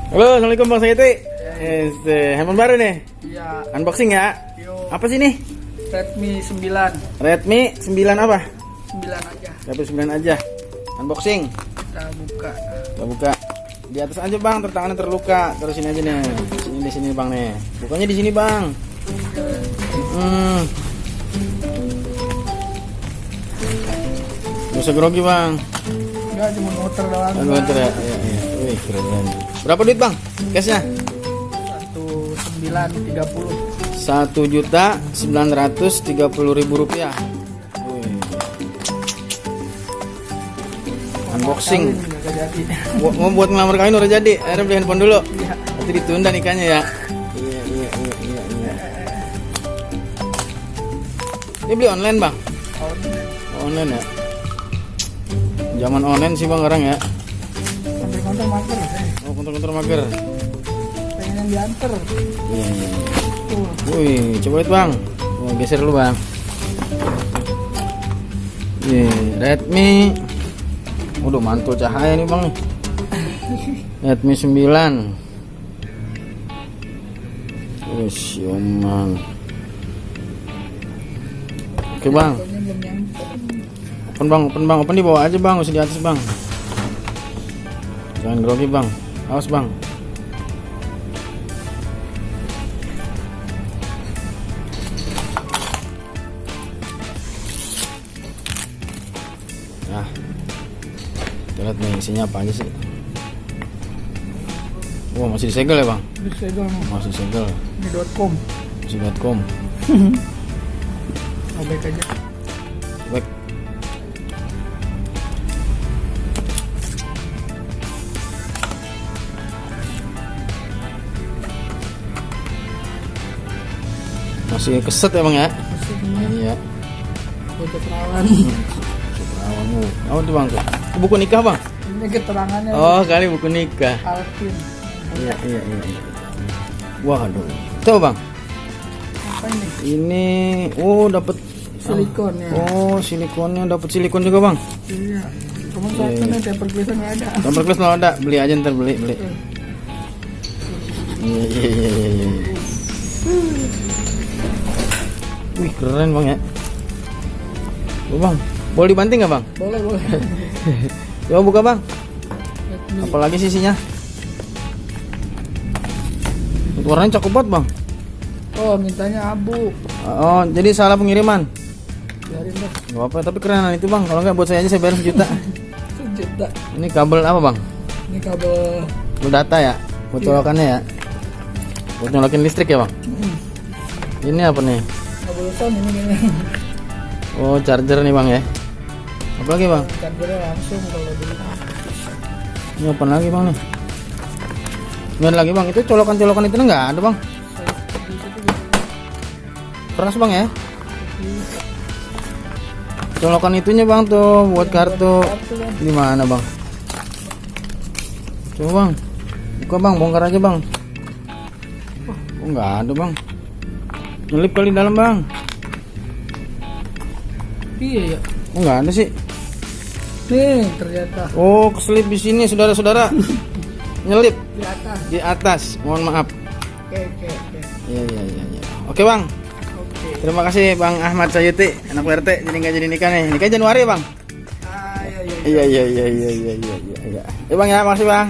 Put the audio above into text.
Halo, assalamualaikum Bang Sayeti. Handphone baru nih. Iya. Unboxing ya. Yo. Apa sih nih? Redmi 9. Redmi 9 apa? 9 aja. Redmi 9 aja. Unboxing. Kita buka. Kita buka. Di atas aja Bang, tangannya terluka. Terus sini aja nih. Sini di sini Bang nih. Bukanya di sini Bang. Gak usah grogi Bang. Enggak, cuma motor doang. Motor ya. Iya. Wih, keren. Berapa duit Bang? Cashnya? 1930. 1.930.000 rupiah. Unboxing. Mau buat ngelamar kawin udah jadi. Akhirnya beli handphone dulu. Nanti ditunda nikahnya ya. Iya. Ini beli online Bang? Online ya. Zaman online sih Bang sekarang ya. Konter mager. Oh, konter mager. Pengen yang diantar. Iya. Wih, coba lihat Bang. Mau geser dulu Bang. Redmi. Udah mantul cahaya nih Bang. Redmi 9. Wih, Yoman. Oke Bang. Open di bawah aja Bang, usah di atas Bang. Jangan grogi Bang. Awas Bang. Nah, lihat nih isinya apa aja sih. Wah, masih disegel ya Bang? Disegel. Masih disegel. Ini .com. Masih .com. Baik aja. Baik. Masih keset ya Bang ya? Iya. Foto perawan. Perawan. Oh, itu Bang tuh. Buku nikah Bang? Ini keterangannya. Oh, kali buku nikah. Alvin. Iya. Waduh. Tuh Bang. Apa ini? Ini dapat Silikon ya. Oh, silikonnya dapat silikon juga Bang. Iya. Kamu satu nih temper glass nggak ada. Temper glass nggak ada, beli aja ntar beli. Iya. Wih, keren Bang ya. Oh, Bang, boleh dibanting nggak Bang? Boleh. Coba buka Bang. Apalagi sisinya? Warnanya cakep banget Bang. Oh, mintanya abu. Oh, jadi salah pengiriman. Biarin deh. Gak apa, tapi kerenan itu Bang. Kalau nggak buat saya aja, saya bayar 1 juta. 1 juta. Ini kabel apa Bang? Ini kabel Data ya? Buat colokannya ya? Buat nyolokin listrik ya Bang? Ini apa nih? kabel sound ini kayaknya. Oh, charger nih Bang ya. Apa lagi Bang? Chargernya langsung kalau dulu. Ini apa lagi Bang nih? Ini lagi Bang, itu colokan itu nggak ada Bang? Keras Bang ya? Colokan itunya Bang tuh buat kartu. Di mana Bang? Coba Bang. Buka Bang, bongkar aja Bang. Oh, nggak ada Bang. Nyelip kali dalam Bang. Iya ya. Oh, nggak ada sih. Nih ternyata. Oh, keselip di sini saudara-saudara. Nyelip Di atas. di atas. Mohon maaf. Oke. Iya. Oke Bang. Oke. Terima kasih Bang Ahmad Sayeti, anak RT. Jadi nggak jadi nikah nih. Nikah Januari ya Bang? Iya. Iya. Ya Bang ya, makasih Bang.